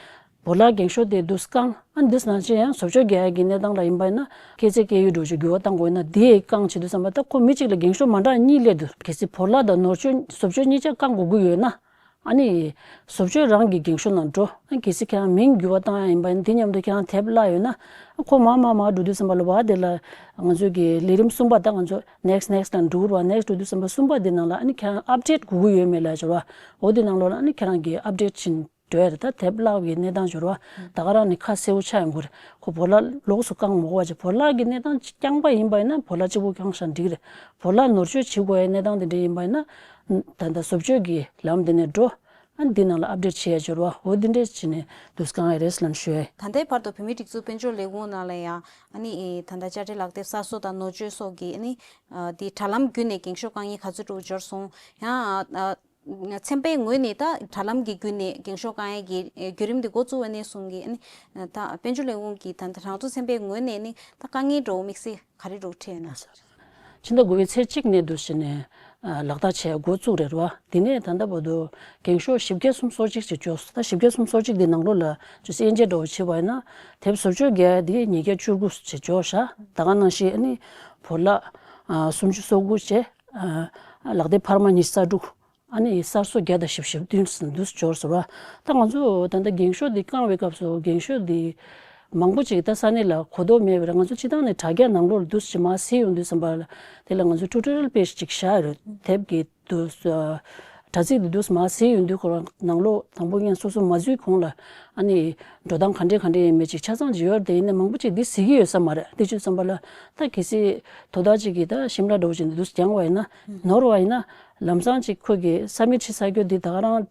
བོར་བརླག་འགེངས་ཤོག་དེ་འདུག་སེ་བསྐངས། ཨ་འདི་ནང་བཞིན་ཡང་བཟོ་བཅོས་རྒྱག་ཡ་གི་གནས་སྟངས་ལ་ཡིན་པ་ཡིན་ན། ཁྱད་ཚད་སྐྱེ་ཡུལ་འགྲོ་ཆུ་འགྱུར་བ་གཏང་དགོས་ན། དེ་བསྐང་བྱེད་དུས་ཙམ་པ་ད་ཁོ་མི་གཅིག་ལ་འགེངས་ཤོག་མ་འདྲ་གཉིས་སླེབས་འདུག་གལ་སྲིད་བོར་བརླག་དང་ནོར་བཅོས་བཟོ་བཅོས་གཉིས་ཆ་བསྐང་དགོས་ཀྱི་ཡོད་ན། ཨ་ནི་བཟོ་བཅོས་རང་གི་འགེངས་ཤོག་ནང་འགྲོ། ཨ་གལ་སྲིད་ཁྱེད་རང་མིང་འགྱུར་བ་བཏང་ཡ་ཡིན་པ་ཡིན་ན། དེ་མཉམ་དུ་ཁྱེད་རང་དེབ་བརླག་ཡོད་ན། ཨ་ཁོ་མར་མར་མར་འགྲོ་དུས་ཙམ་པ་ལ་བ་དེ་ལ་ང་ཚོ་གི་ལས་རིམ་གསུམ་པ། ད་ང་ཚོ་next next ལ་འགྲོ་གི་རེད་བ། next འགྲོ་དུས་ཙམ་པ་གསུམ་པ་དེ་ནང་ལ་ཨ་ནི་ཁྱེད་རང་update དགོས་ཀྱི་ཡོད་མེད་ལབ་ཡ་ཅིག་ཡོད་རེད་བ། འོ་དེ་ནང་ལོགས་ལ་ཨ་ནི་ཁྱེད་རང་གི་update བྱེད་འགྲོ་ཡ་རེད། ད་དེབ་བརླག་པའི་གནས་སྟངས་འབྱོར་བ་ད་ག་རང་ནས་ཁ་གསལ་པོ་ཆགས་ཡོང་གི་རེད། ཁོ་བོར་བརླག་ལོགས་སུ་བསྐང་མ་དགོས་པ་བྱས། བོར་བརླག་གི་གནས་སྟངས་ཅིག་བསྐྱངས་པ་ཡིན་པ་ཡིན་ན་བོར་བརླག་གཅིག་པུ་བསྐྱངས་བཞག་འགྲིག་གི་རེད། བོར་བརླག་ནོར་བཅོས་བྱེད་དགོས་ཡའི་གནས་སྟངས་དེ་འདྲ་ཡིན་པ་ཡིན་ན། ད་ལྟ་བཟོ་བཅོས་ཀྱི་ལམ་དེ་ནས་འགྲོ། ཨ་འདི་ནང་ལ་update བྱེད་ཡ་འབྱོར་བ་འོ་འདི་འདྲས་བྱས་ནས་འདུག་སེ་བསྐང་ཡ་རེད་ལབ་ཞུ་ཡ། ད་ལྟའི་བར་དུ་བོད་མིའི་སྒྲིག་འཛུགས་དཔལ་འབྱོར་ལས་ཁུངས་ནང་ལ་ཡང་ཨ་ནི་ད་ལྟ་དཔྱ་ཁྲལ་ལག་དེབ་གསར་བཟོ་དང་ནོར་བཅོས་སོགས་ཀྱི་ཨ་ནི་དེ་དྲ་ལམ་བརྒྱུད་ནས་འགེངས་ཤོག་བསྐང་མཁན་ག་ཚོད་འདྲ་པོ་འབྱོར་སོང་། ཡང་ཚན་པའི་ངོས་ནས་ད་དྲ་ལམ་གྱི་བརྒྱུད་ནས་འགེངས་ཤོག་བསྐང་ཡས་ཀྱི་བརྒྱུད་རིམ་འདི་འགོ་བཙུགས་པ་ནས་བཟུང་གི་ཨ་ནི་ད་དཔལ་འབྱོར་ལས་ཁུངས་ཀྱི་ད་ལྟ་རང་གཙོ་ཚན་པའི་ངོས་ནས་ནི་ད་དཀའ་ངལ་འདྲ་པོ་དམིགས་བསལ་ག་རེ་འདྲ་པོ་འཕྲད་ཡོད་ན། ཕྱི་ཟླ་དགུ་པའི་ཚེས་གཅིག་ནས་འདུག་སེ་བྱས་ནས་ལག་བསྟར་བྱས་འགོ་བཙུགས་རེད་བ། དེ་ནས་ད་ལྟ་བར་དུ་འགེངས་ཤོག་བཞི་བརྒྱ་སུམ་ཅུ་སོ་གཅིག་ཅིག་འབྱོར་སོང་། ད་བཞི་བརྒྱ་སུམ་ཅུ་སོ་གཅིག་དེ་ནང་ལོགས་ལ་ཅིག་དབྱེ་འབྱེད་འདྲ་པོ་བྱས་པ་ཡིན་ན། དེབ་བཟོ་བཅོས་རྒྱག་ཡ་དེ་ཉིས་བརྒྱ་བཅུ་དགུ་ཅིག་འབྱོར་ཤག་ད་ག་ནང་བཞིན་ཨ་ནི་བོར་བརླག་སུམ་ཅུ་སོ་དགུ་བྱས། ལག་དེབ་འཕར་མ་ཉི་ཤུ་རྩ་དྲུག་ཨ་ནི་གསར་བཟོ་བརྒྱ་དང་བཞི་བཅུ་ཞེ་བདུན་འདུག་སེ་འབྱོར་སོང་བ། ད་ང་ཚོ་ད་ལྟ་འགེངས་ཤོག་འདི་བསྐང་བའི་སྐབས་སུ་འགེངས་ཤོག་འདི་མང་པོ་ཅིག་ད་ས་གནས་ལ་གོ་རྟོགས་མེད་པར། ང་ཚོ་སྤྱིར་བཏང་ནས་དྲ་རྒྱ་ནང་ལོགས་ལ་འདུག་སེ་མར་གཟིགས་ཡོང་དུས་ཙམ་པ་ལ། དེ་ལ་ང་ཚོ་ཊུ་ཊོ་རི་ཡལ་པེ་ཇི་ཅིག་བཞག་ཡོད་རེད། དེབ་ཀྱི་འདུག་སེ་དྲ་ཚིགས་འདི་འདུག་སེ་མར་གཟིགས་ཡོང་དུས་ཁོ་རང་ནང་ལོགས་དང་པོ་ངས་སོ་སོ་མ་འཛུལ་གོང་ལ་ཨ་ནི་འགྲོ་སྟངས་ག་འདྲས་ག་འདྲས་ཡིན་མིན་ཅིག་ཆ་ཚང་ཅིག་ཡོད་རེད་དེ། ཡིན་ནའི་མང་པོ་ཅིག་འདི་གཟིགས་ཀྱི་ཡོད་ས་མ་རེད། དེ་བྱས་ཙམ་པ་ལ་ད་གལ་སྲིད་དོ་བདག་ཅིག་གིས་ད་ཤིམ་ལ་འདྲ་པོ་ཅིག་འདི་འདུག་སེ་བརྒྱངས་པ་ཡིན་ན། ནོར་བ་ཡིན་ན། ལམ་སང་ཅིག་ཁོ་གིས་སབ་མིཊ་བྱེད་ཚར་རྒྱུ་འདི་ད་ག་རང་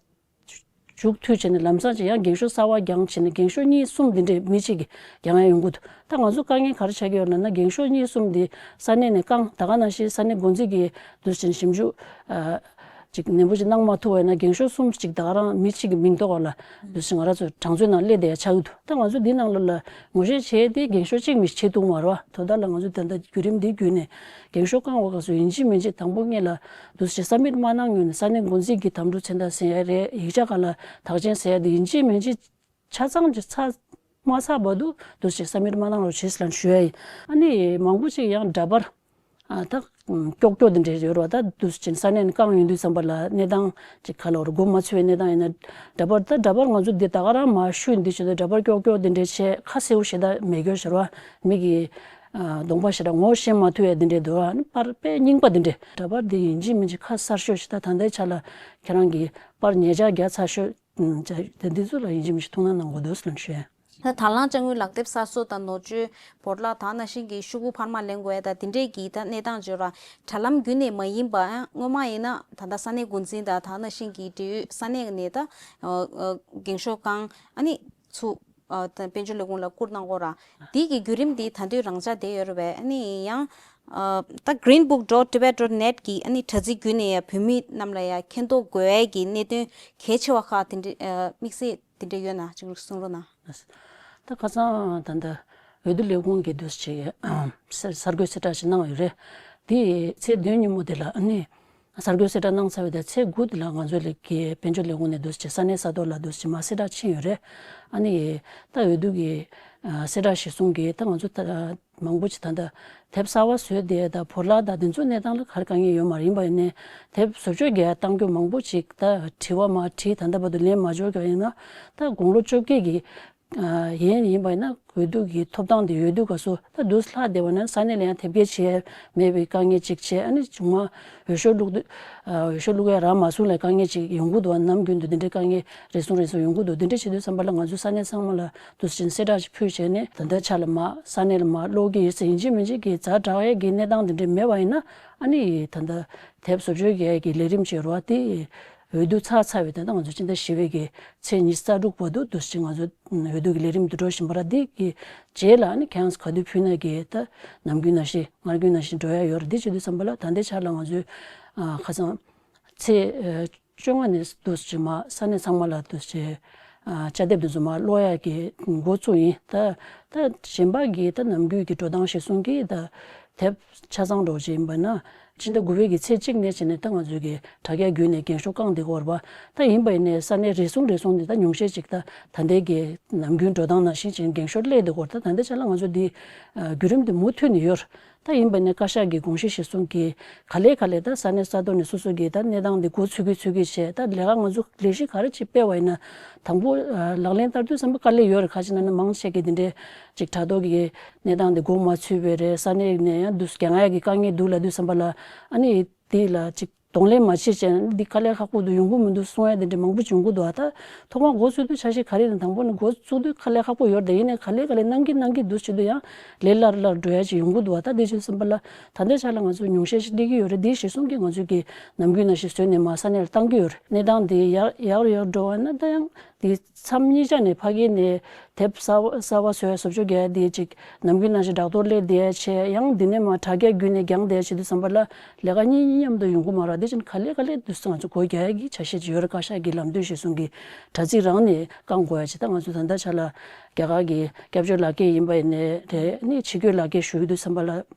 མཇུག་མཐུད་བྱས་ནས་ལམ་སང་ཅིག་ཡང་འགེངས་ཤོག་གསར་པ་བརྒྱངས་བྱས་ནས་འགེངས་ཤོག་གཉིས་གསུམ་འདི་འདྲས་མི་གཅིག་གིས་བརྒྱང་ཡ་ཡོང་གི་འདུག་ད་ང་ཚོ་དཀའ་ངལ་ག་རེ་ཆགས་ཀྱི་ཡོད་ལབ་ན། འགེངས་ཤོག་གཉིས་གསུམ་འདི་ས་གནས་ནས་བསྐང་། ད་ག་ནང་བཞིན་ས་གནས་འགོ་འཛིན་གྱིས་འདུག་སེ་ཞིབ་འཇུག་ཨ་ཅིག་ནན་པོ་ཅིག་གནང་མ་ཐུབ་པ་ཡིན་ན། འགེངས་ཤོག་གསུམ་ཅིག་ད་ག་རང་མི་གཅིག་གི་མིང་ཐོག་ལ་འདུག་སེ་ང་རང་ཚོ་གྲངས་མཛོད་ནང་སླེབས་བསྡད་ཡ་ཆགས་ཀྱི་འདུག་ད་ང་ཚོ་འདི་ནང་ལོགས་ལ་ངོ་ཤེས་བྱས་ཏེ་འགེངས་ཤོག་གཅིག་མི་བྱེད་ཐུབ་མ་རེད་བ། དོ་བདག་ལ་ང་ཚོ་ད་ལྟ་བརྒྱུད་རིམ་འདི་བརྒྱུད་ནས་འགེངས་ཤོག་བསྐང་བའི་སྐབས་སུ་ཡིན་གཅིག་མིན་གཅིག་དང་པོ་ངེད་ལ་འདུག་སེ་སབ་མིཊ་མ་གནང་སྔོན་ནས་ས་གནས་འགོ་འཛིན་གྱི་དམ་ཕྲུག་མཚན་རྟགས་ཟིན་ཡ་རེད། ཡིག་ཆ་སྒང་ལ་དག་ཆེན་ཟེར་ཡ་དེ་ཡིན་གཅིག་མིན་གཅིག་ཆ་ཚང་ཅིག་ཚར་མ་ཚར་བར་དུ་འདུག་སེ་སབ་མིཊ་མ་གནང་རོགས་བྱེད་ཟེར་ལབ་ཞུ་ཡ་ཡིན། ཨ་ནི་མང་པོ་ཅིག་ཡང་འདྲ་པར་ཨ་ད་ཀྱོག་ཀྱོག་དེ་འདྲས་ཡོད་རེད་བ། ད་འདུག་སེ་ས་གནས་ནས་བསྐང་ཡོང་དུས་ཙམ་པ་ལ་གནས་སྟངས་ཅིག་ག་ལ་བར་མགོ་མ་ཚོས་པའི་གནས་སྟངས་ཡིན་ན། འདྲ་པར་ད་འདྲ་པར་ང་ཚོ་འདི་ད་ག་རང་མར་ཞུས་འདི་བྱེད་དུས་འདྲ་པར་ཀྱོག་ཀྱོག་དེ་འདྲས་བྱས། ཁ་གསལ་པོ་ཞེ་དྲག་མེད་སྐྱོར་ཟེར་བ། མི་གི་ཨ་གདོང་པ་ཞེ་དྲག་ངོ་ཤེས་མ་ཐུབ་ཡ་དེ་འདྲས་འདུག་ཨ་ནི་པར་དཔེ་རྙིང་པ་དེ་འདྲས། འདྲ་པར་འདི་ཡིན་གཅིག་མིན་གཅིག་ཁ་གསལ་ཤོས་ཤིག་ད་ད་ལྟའི་ཆ་ལ་ཁྱེད་རང་གིས་པར་ཉར་ཚགས་རྒྱག་ཚར་ཤོས། ཨུམ། ཅག་དེ་འདི་ཚོ་ལ་ཡིན་གཅིག་མིན་གཅིག་ཐུགས་སྣང་གནང་དགོས་འདུག་ཟེར་ལབ་ཞུ་ཡ། ད་དང་བླངས་དཔྱ་དངུལ་ལག་དེབ་གསར་བཟོ་དང་ནོར་བཅོལ་བོར་བརླག་དང་ནང་བཞིན་གྱི་ཤོག་གུ་འཕར་མ་ལེན་དགོས་ཡ་དང་དེ་འདྲས་ཀྱི་ད་གནས་སྟངས་བརྗོད་ར་དྲ་ལམ་བརྒྱུད་ནས་མ་ཡིན་པ་སྔོན་མ་ཡིན་ན་ད་ལྟ་ས་གནས་འགོ་འཛིན་དང་ད་ནང་བཞིན་གྱི་འབྲེལ་ཡོད་ས་གནས་ནས་ད་འགེངས་ཤོག་བཀང་ཨ་ནི་ཚུ་དཔལ་འབྱོར་ལས་ཁུངས་ལ་བསྐུར་གནང་དགོས་ར་དེ་གི་བརྒྱུད་རིམ་དེ་ད་དུང་རང་འཇགས་བསྡད་ཡོད་རེད་པས། ཨ་ནི་ཡང་ད་green book dot tibet dot net གི་ཨ་ནི་དྲ་ཚིགས་བརྒྱུད་ནས་ཡ་བོད་མི་རྣམས་ལ་ཡ་མཁྱེན་རྟོགས་དགོས་ཡ་གི་གནད་དོན་གལ་ཆེ་བ་ཁག་དེ་འདྲ་དམིགས་བསལ་དེ་འདྲ་ཡོད་ན་ཅིག་གསུང་རོགས་གནང་། ད་ཁ་སང་ད་ལྟ་འོས་བསྡུ་ལས་ཁུངས་ཀྱི་འདུས་བྱས་གསར་འགོད་གསལ་བསྒྲགས་ཤིག་གནང་ཡོད་རེད། དེ་ཚེས་བདུན་ཉིན་མོ་དེ་ལ་ཨ་ནི་གསར་འགོད་གསལ་བསྒྲགས་གནང་ཚར་བའི་ད་ཚེས་དགུ་དེ་ལ་ང་ཚོ་ལ་གི་དཔལ་འབྱོར་ལས་ཁུངས་ནས་འདུས་བྱས་ས་གནས་ས་ཐོག་ལ་འདུས་བྱས་མ་གསལ་བསྒྲགས་ཕྱིན་ཡོད་རེད། ཨ་ནི་ད་འོས་བསྡུ་གི་གསལ་བསྒྲགས་ཤིག་གསུང་གི་ད་ང་ཚོ་ད། མང་པོ་ཅིག་ད་ལྟ་དེབ་གསར་བ་བཟོས་ཏེ་ད་བོར་བརླག་ད་དེ་ཚོ་གནས་སྟངས་ལ་ག་རེ་དཀའ་ངལ་ཡོད་མ་རེད། ཡིན་པ་ཡིན་ནའི་དེབ་བཟོ་བཅོས་རྒྱག་ཡ་གཏང་རྒྱུ་མང་པོ་ཅིག་ད་དྲི་བ་མ་དྲིས་ད་ལྟ་བར་དུ་ལན་མ་འབྱོར་གྱི་ཡིན་ན་ད་དགུང་ལོ་བཅོ་བརྒྱད་ཀྱི་ཡན་ཡིན་པ་ཡིན་ན་འོས་བསྡུ་གི་ཐོབ་ཐང་དེ་ཡོད་དུས་ག་སོ་ད་དུས་ལྷག་བསྡད་པ་ན་ས་གནས་ལ་ཡང་དེབ་སྐྱེལ་བྱས་མེད་པའི་དཀའ་ངལ་ཅིག་བྱས། ཨ་ནི་བྱུང་མ་འོས་ཤོག་བླུག་དུས་འོས་ཤོག་བླུག་ཡ་རག་མ་སོང་ལ་དཀའ་ངལ་ཅིག་ཡོང་གི་འདུག་ནམ་རྒྱུན་དུ་འདི་འདྲའི་དཀའ་ངལ་རེ་ཟུང་རེ་ཟུང་ཡོང་གི་འདུག་འདི་འདྲ་བྱེད་དུས་ཙམ་པ་ལ་ང་ཚོ་ས་གནས་ཚང་མ་ལ་དུས་ཆེན་གསལ་བསྒྲགས་ཤིག་ཕུལ་བྱས་ནས་ད་ལྟའི་ཆ་ལ་མ་ས་གནས་ལ་མ་ཀློག་གི་ཡོད་ཚེ་ཡིན་གཅིག་མིན་གཅིག་གི་ཛ་དྲག་ཡས་ཀྱི་གནས་སྟངས་འདི་འདྲ་མེད་པ་ཡིན་ན་ཨ་ནི་ད་ལྟ་དེབ་བཟོ་བཅོས་རྒྱག་ཡས་ཀྱི་ལས་རིམ་བྱེད་རོགས་དེ་འོས་བསྡུ་ཚར་ཚར་བའི་ད་ལྟ་ང་ཚོ་སྤྱི་ཟླ་བཞི་པའི་གི་ཚེས་ཉི་ཤུ་རྩ་དྲུག་བར་དུ་དུས་ཆེན་ང་ཚོ་འོས་བསྡུ་གི་ལས་རིམ་དུ་འགྲོ་བཞིན་པ་ར་དེ་གི་རྗེས་ལ་ཨ་ནི་ཁྱེད་རང་ཚོ་ག་དུས་ཕུལ་ན་གི་ད་ནམ་རྒྱུན་ནང་བཞིན་སྔར་རྒྱུན་ནང་བཞིན་འགྲོ་ཡ་ཡོད་རེད། དེ་བྱེད་དུས་ཙམ་པ་ལ་ད་ལྟའི་ཆ་ལ་ང་ཚོའི་ཁ་སང་ཚེས་ཨ། བཅོ་ལྔ་ནས་འདུག་སེ་མར་ས་གནས་ཚང་མ་ལ་འདུག་སེ་ཨ། དཔྱ་དེབ་འདི་ཚོ་མར་ཀློག་ཡག་གི་འགོ་བཙུགས་ཡིན། ད་ད་གཞན་པ་གི་ད་ནམ་རྒྱུན་གྱི་འགྲོ་སྟངས་གཞིར་བཟུང་གིས་ད་དེབ་ཆ་ཚང་འདྲ་བོ་ཅིག་ཡིན་པ་ན་ཕྱི་ཟླ་དགུ་པའི་གི་ཚེས་གཅིག་ནས་བྱས་ནས་ད་ང་ཚོའི་གི་དྲ་རྒྱ་བརྒྱུད་ནས་འགེངས་ཤོག་བཀང་བསྡད་ཀྱི་ཡོད་རེད་པ། ད་ཡིན་པ་ཡིན་ནའི་ས་གནས་རེ་ཟུང་རེ་ཟུང་ནས་ད་ཉུང་ཤས་ཅིག་ད་ད་ལྟའི་གི་ནམ་རྒྱུན་འགྲོ་སྟངས་ནང་བཞིན་བྱས་ནས་འགེངས་ཤོག་སླེབས་བསྡད་ཀྱི་ཡོད་རེད། ད་ད་ལྟའི་ཆ་ལ་ང་ཚོ་འདི་ཨ། བརྒྱུད་རིམ་འདི་མུ་མཐུད་ནས་ཡོད་རེད། ད་ཡིན་པ་ནས་བཀའ་ཤག་གི་དགོངས་གཞི་གཞིར་བཟུང་གིས་ག་ལེ་ག་ལེ་ད་ས་གནས་ས་ཐོག་ནས་སོ་སོ་གིས་ད་གནས་སྟངས་འདི་འགོ་ཚུགས་ཀྱི་ཚུགས་ཀྱི་བྱས། ད་ལས་ཀ་ང་ཚོ་ལས་གཞི་ག་རེ་ཅིག་སྤེལ་བ་ཡིན་ན་དང་པོ་ལག་ལེན་བསྟར་དུས་ཙམ་པ་དཀའ་ལས་ཡོད་རེད། ཁ་ཅིག་ན་ནི་མང་ཆེ་གིས་འདི་འདྲའི་ཅིག་དྲ་ཐོག་གི་གནས་སྟངས་འདི་འགོ་མ་ཚུགས་པའི་རེད། ས་གནས་ནས་ཡང་འདུག་སེ་རྒྱག་ཡག་གི་དཀའ་ངལ་འདུག་ལབ་དུས་ཙམ་པ་ལ་ཨ་ནི་དེ་ལ་ཅིག་གདོང་ལེན་མ་བྱེད་ཅེས་འདི་དཀའ་ལས་ཁག་པོ་འདུག་ཡོང་གི་མི་འདུག་གསུང་ཡ་དེ་འདྲ་མང་པོ་བྱུང་གི་འདུག་ཨ་ད་ཐོག་མར་འགོ་ཚུགས་དུས་འཆར་གཞི་ག་རེ་ཡིན་དང་པོ་ནས་འགོ་ཚུགས་དུས་དཀའ་ལས་ཁག་པོ་ཡོད་རེད། ཡིན་ནའི་ག་ལེ་ག་ལེ་གནང་གི་གནང་གི་འདུག་བྱེད་དུས་ཡང་ལས་སླ་རུ་སླ་རུ་འགྲོ་ཡ་ཅིག་ཡོང་གི་འདུག་ཨ་ད་དེ་བྱེད་ཙམ་པ་ལ་ད་ལྟའི་ཆ་ལ་ང་ཚོ་ཉུང་ཤས་ཤིག་སླེབས་ཀྱི་ཡོད་རེད། དེ་གཞིར་བཟུང་གིས་ང་ཚོས་ཀྱི་ནམ་རྒྱུན་ནང་བཞིན་བཟོས་ནས་མར་ས་གནས་ལ་བཏང་གི་ཡོད་རེད། གནས་སྟངས་དེ་ཡར་ཡར་ཡར་འགྲོ་བ་ན་ད་ཡང་དེ་མཚམས་གཉིས་ཆ་ནས་ཕ་གི་ནས་དེབ་གསར་བ་གསར་བ་བཟོ་ཡ་བཟོ་བཅོས་རྒྱག་ཡ་དེ་ཅིག་ནམ་རྒྱུན་ནང་བཞིན་དྲ་ཐོག་སླེབས་བསྡད་ཡ་བྱས། ཡང་འདི་ནས་མར་དྲ་རྒྱ་བརྒྱུད་ནས་རྒྱང་བསྡད་བྱེད་དུས་ཙམ་པ་ལ་ལས་ཀ་གཉིས་མཉམ་དུ་ཡོང་གི་མ་རེད། དེ་བཞིན་ག་ལེ་ག་ལེ་དུས་ཚོད་ང་ཚོ་སྒོ་རྒྱག་ཡ་གི་བྱ་བཞག་ཅིག་ཡོད་རེད། བཀའ་ཤག་གི་ལམ་སྟོན་གཞིར་བཟུང་གི་དྲ་ཚིགས་རང་ནས་བཀང་དགོས་ཡ་ཅིག་ད་ང་ཚོ་ད་ལྟ་ཆ་ལ་རྒྱ་གར་གྱི་སྐྱབས་བཅོལ་ལག་འཁྱེར་ཡིན་པ་ཡིན་ནའི་རེད། ནི་ཕྱི་སྐྱོད་ལག་འཁྱེར་ཞུ་ཡི་དུས་ཙམ་པ་ལ་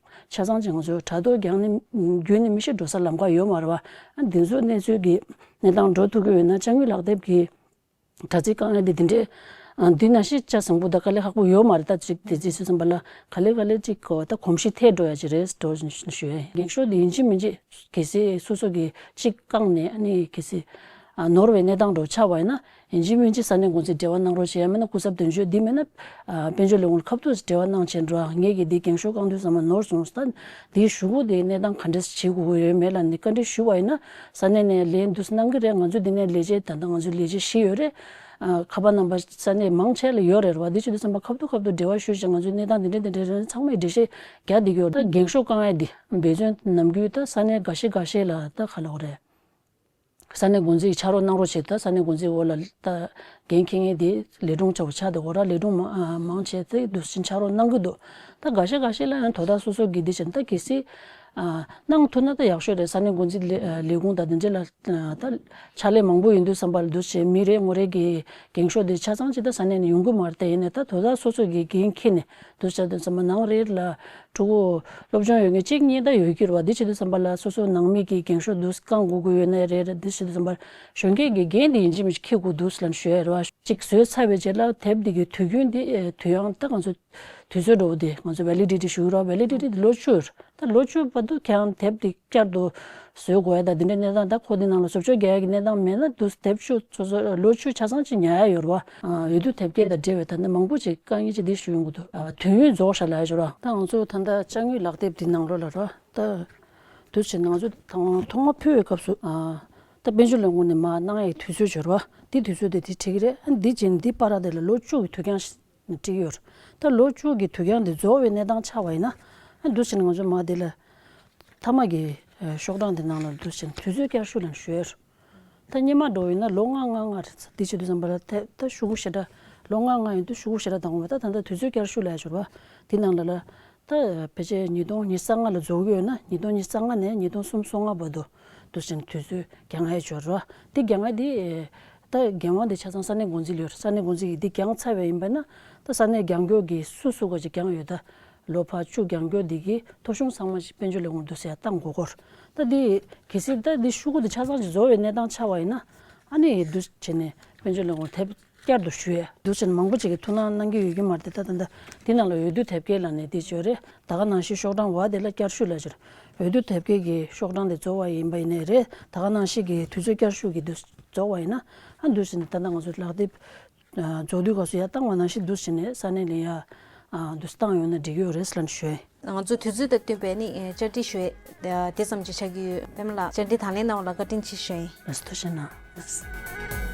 ཆ་ཚང་ཅིག་ང་ཚོ་དྲ་ཐོག་རྒྱང་ནས་བརྒྱུད་ནས་མི་ཤེས་འགྲོ་ས་ལམ་ཁ་ཡོད་མ་རེད་པ། ཨ་འདི་ཚོ་གནས་ཚུལ་གྱི་གནས་སྟངས་འགྲོ་ཐུབ་ཀྱི་ཡོད་ན་དཔྱ་དངུལ་ལག་དེབ་ཀྱི་དྲ་ཚིགས་དཀའ་ངལ་འདི་འདི་འདྲས། ཨ་འདི་ནང་བཞིན་ཆ་ཚང་པོ་ད་དཀའ་ལས་ཁག་པོ་ཡོད་མ་རེད། ད་ཅིག་དེ་རྗེས་སུ་ཙམ་པ་ལ་ག་ལེ་ག་ལེ་ཅིག་གོ་ད་གོམས་གཤིས་ཐེབས་འགྲོ་ཡ་ཅིག་རེད་འགྲོ་བཞིན་ཞུ་ཡ་ཡིན། འགེངས་ཤོག་འདི་ཡིན་གཅིག་མིན་གཅིག་གལ་སྲིད་སོ་སོ་གི་ཅིག་བཀང་ནས་ཨ་ནི་གལ་སྲིད་ཨ་ནོར་བའི་གནས་སྟངས་འགྲོ་ཆགས་པ་ཡིན་ན་ཡིན་གཅིག་མིན་གཅིག་ས་གནས་འགོ་འཛིན་འབྲེལ་བ་གནང་རོགས་བྱེད་ཡ་མིན་ན་སྐུ་ཚབ་དོན་གཅོད་འདི་མིན་ན་ཨ་དཔལ་འབྱོར་ལས་ཁུངས་ལ་ཁ་ཐུག་འབྲེལ་བ་གནང་བྱས་འགྲོ། ངས་ཀྱི་འདི་འགེངས་ཤོག་བཀང་དུས་ཙམ་པ་ནོར་སོང་ད་འདིའི་གཞུག་གུ་དེའི་གནས་སྟངས་ག་འདྲས་བྱེད་དགོས་ཀྱི་ཡོད་མེད་ལ་ནི་བཀའ་འདྲི་ཞུས་པ་ཡིན་ན། ས་གནས་ནས་ལན་འདུག་སེ་གནང་གི་རེད། ང་ཚོ་འདི་ནས་ལས་བྱེད་ད་ལྟ་ང་ཚོ་ལས་བྱེད་བཞི་ཡོད་རེད། ཨ་ཁ་པར་ནམ་བར་ས་གནས་མང་ཆེ་ལ་ཡོད་རེད་བ། འདི་བྱེད་དུས་ཙམ་པ་ཁ་ཐུག་ཁ་ཐུག་འབྲེལ་བ་ཞུས་ཤིང་ང་ཚོའི་གནས་སྟངས་འདི་འདྲ་འདི་འདྲ་རེད། ཚང་མས་འགྲེལ་བཤད་རྒྱག་བསྡད་ཀྱི་ཡོད་རེད། ད་འགེངས་ཤོག་བཀང་ཡ་འདི་འབད་བརྩོན་ནམ་རྒྱུན་ད་ས་གནས་འགའ་ཤས་འགའ་ཤས་ལ་ད་ག་ལབ་དགོས་རེད། ས་གནས་འགོ་འཛིན་ཕྱག་རོགས་གནང་རོགས་བྱེད། ད་ས་གནས་འགོ་འཛིན་འོག་ལ་ད་འགན་འཁྱེར་མཁན་དེ་ལས་དྲུང་ཆ་བོ་ཆགས་བསྡད་ཀྱི་ཡོད་རེད། ལས་དྲུང་མང་ཆེ་དེ་འདུག་སེ་ཕྱག་རོགས་གནང་གི་འདུག་ད་འགའ་ཤས་འགའ་ཤས་ལ་ཡང་དོ་བདག་སོ་སོ་གི་འདི་བྱས་ད་གལ་སྲིད་ཨ་གནང་ཐུབ་ན་ད་ཡག་ཤོས་རེད། ས་གནས་འགོ་འཛིན་ལས་ལས་ཁུངས་དང་དེ་འདྲ་ལ་ད་ཕྱག་ལས་མང་པོ་ཡོང་དུས་ཙམ་པ་ལ་འདུག་སེ་མི་རེ་ངོ་རེ་གི་འགེངས་ཤོག་དེ་ཆ་ཚང་ཅིག་ད་ས་གནས་ནས་ཡོང་གི་མ་རེད། དེ་ཡིན་ནའི་ད་དོ་བདག་སོ་སོ་གི་འགན་འཁྱེར་ནས་འདུག་སེ་ད་ཙམ་པ་ནང་རེ་ལ་ཕྲུ་གུ་སློབ་སྦྱོང་ཡོད་མཁན་གཅིག་གཉིས་ད་ཡོད་ཀྱི་རེད་བ། འདི་བྱེད་དུས་ཙམ་པ་ལ་སོ་སོ་ནང་མི་གི་འགེངས་ཤོག་འདུག་སེ་བཀང་དགོས་ཀྱི་ཡོད་ན་རེད། འདི་བྱེད་དུས་ཙམ་པ་གཞོན་སྐྱེས་ཀྱི་འགན་འདི་ཡིན་གཅིག་མིན་གཅིག་འཁྱེར་དགོས་འདུག་ཟེར་ལབ་ནས་ཞུ་ཡ་རེད་བ། གཅིག་བཟོས་ཚར་བའི་རྗེས་ལ་དེབ་འདི་གི་དུས་རྒྱུན་འདི་དུས་ཡང་ད་ང་ཚོ་དུས་ཚོད་འགྲོ་བ་འདི་ང་ཚོ་validity་ཞུ་གི་རེད་བ། validity་འདི་ལོ་བཅུ་རེད། ད་ལོ་བཅུ་བར་དུ་ཁྱེད་རང་དེབ་འདི་བསྐྱར་དུ་བཟོ་དགོས་ཡ་ད་འདི་འདྲའི་གནས་སྟངས་ད་ཁོ་འདི་ནང་ལ་བཟོ་བཅོས་རྒྱག་ཡ་གི་གནས་སྟངས་མེད་ན་འདུག་སེ་དེབ་བཅུ་སོ་སོ་ལོ་བཅུ་ཆ་ཚང་ཅིག་ཉར་ཡ་ཡོད་རེད་བ། འོས་བསྡུ་དེབ་སྐྱེལ་དང་འབྲེལ་བའི་ད་ནི་མང་པོ་ཅིག་དཀའ་ངལ་ཅིག་འདི་ཞུ་ཡོང་གི་འདུག་དུས་ཡུན་རྫོགས་ཤག་ལབ་ཡ་ཅིག་རེད་བ། ད་ང་ཚོ་ད་ལྟ་དཔྱ་དངུལ་ལག་དེབ་འདི་ནང་ལོགས་ལ་རེད་བ། ད་དུས་ཆེན་ང་ཚོ་ཐོག་མ་ཕུལ་བའི་སྐབས་སུ་ད་དཔལ་འབྱོར་ལས་ཁུངས་ནས་མར་གནང་ཡའི་དུས་ཚོད་ཅིག་ཡོད་རེད་བ། འདི་དུས་ཚོད་དེ་དེ་འགྲིག་གི་རེད། འདི་རྗེས་འདི་བར་དེ་ལ་ལོ་བཅུ་གི་དུས་འགྱངས་ བྲིས་ཡོད། ད་ལོ་བཅུ་གི་དུས་འགྱངས་དེ་རྫོགས་པའི་གནས་སྟངས་ཆགས་པ་ཡིན་ན། ཨ་འདུག་སེ་ང་ཚོ་མ་དེ་ལ་མཐའ་མ་གི་ཤོག་གྲངས་དེ་ནང་ལ་འདུག་སེ་དུས་ཚོད་བསྐྱར་ཞུ་ལ་ཞུས་ཡོད། ད་སྔོན་མ་འགྲོ་ཡིན་ན་ལོ་ལྔ་ལྔ་ལྔ་རེད། དེ་བྱེད་དུས་ཙམ་པ་ལ་ད་ད་ཤོག་གུ་ཞེ་དྲག་ལོ་ལྔ་ལྔ་ཡིན་དུས་ཤོག་གུ་ཞེ་དྲག་བཏང་དགོས་པ། ད་ད་ལྟ་དུས་ཚོད་བསྐྱར་ཞུ་ལ་ཞུ་བ་དེ་ནང་ལ་ལ། ད་ཕལ་ཆེར་ཉིས་སྟོང་ཉི་ཤུ་རྩ་ལྔ་ལ་རྫོགས་ཀྱི་ཡོད་ན། ཉིས་སྟོང་ཉི་ཤུ་རྩ་ལྔ་ནས་ཉིས་སྟོང་སུམ་ཅུ་སོ་ལྔ་བར་དུ་འདུག་སེ་དུས་ཚོད་འགྱངས་ཡས་ཡོད་རེད་བ། དེ་འགྱངས་ཡས་དེ་ད་འགན་དབང་དེ་ཆ་ཚང་ས་གནས་འགོ་འཛིན་ལ་ཡོད་རེད། ས་གནས་འགོ་འཛིན་གྱིས་དེ་འགྱངས་ཚར་བ་ཡིན་པ་ན། ད་ས་གནས་འགྱངས་སྐྱོར་གྱི་སུ་སུ་ག་ཅིག་འགྱངས་ཡོད། ད་ལོ་ཕར་བཅུ་འགྱངས་སྐྱོར་འདི་གི་ཐོ་གཞུང་ཚང་མ་ཞིག་དཔལ་འབྱོར་ལས་ཁུངས་འདུག་སེ་ཡར་བཏང་དགོས་སྐོར། ད་འདི་གལ་སྲིད་ད་འདི་ཤོག་གུ་འདི་ཆ་ཚང་ཞིག་རྫོགས་པའི་གནས་སྟངས་ཆགས་པ་ཡིན་ན། ཨ་ནི་འདུག་བྱས་ནས་དཔལ་འབྱོར་ལས་ཁུངས་དེབ་བསྐྱར་དུ་ཞུ་ཡས། འདུག་བྱས་ནས་མང་པོ་ཅིག་གིས་ཐུགས་སྣང་གནང་གི་ཡོད་ཀྱི་མ་རེད་དེ། ད་ད་ད་འདི་ནང་ལ་འོས་བསྡུ་དེབ་སྐྱེལ་ལབ་ནས་འདི་བྱས་རེད། ད་ག་ནང་བཞིན་ཤོག་གྲངས་བ་དེ་ལ་བསྐྱར་ཞུ་ལབ་བྱས་རེད། འོས་བསྡུ་དེབ་སྐྱེལ་གྱི་ཤོག་གྲངས་དེ་རྫོགས་པ་ཡིན་པ་ཡིན་ནའི་རེད། ད་ག་ནང་བཞིན་གྱི་དུས་ཚོད་བསྐྱར་ཞུ་གི་འདུག་རྫོགས་པ་ཡིན་ན། ཨ་འདུག་བྱས་ནས་ད་ལྟ་ང་ཚོ་ལག་དེབ་རྫོགས་དུས་སྐབས་སུ་ཡར་བཏང་བ་ནང་བཞིན་འདུག་བྱས་ནས་ས་གནས་ལ་ཡར་འདུག་བཏང་ཡོང་ན་འགྲིག་གི་ཡོད་རེད་ལབ་ཞུ་ཡིན། ང་ཚོ་དུས་ཚོད་དང་བསྟུན་པའི་ནི་བཅར་འདྲི་ཞུ་ཡས་དེ་ཙམ་གྱིས་ཆགས་ཀྱི་ཡོད། པད་མ་ལགས་བཅར་འདྲི་དང་ལེན་གནང་བ་ལ་བཀའ་དྲིན་ཆེ་ཞུ་ཡིན། ལགས་སོ། ཐུགས་རྗེ་གནང་།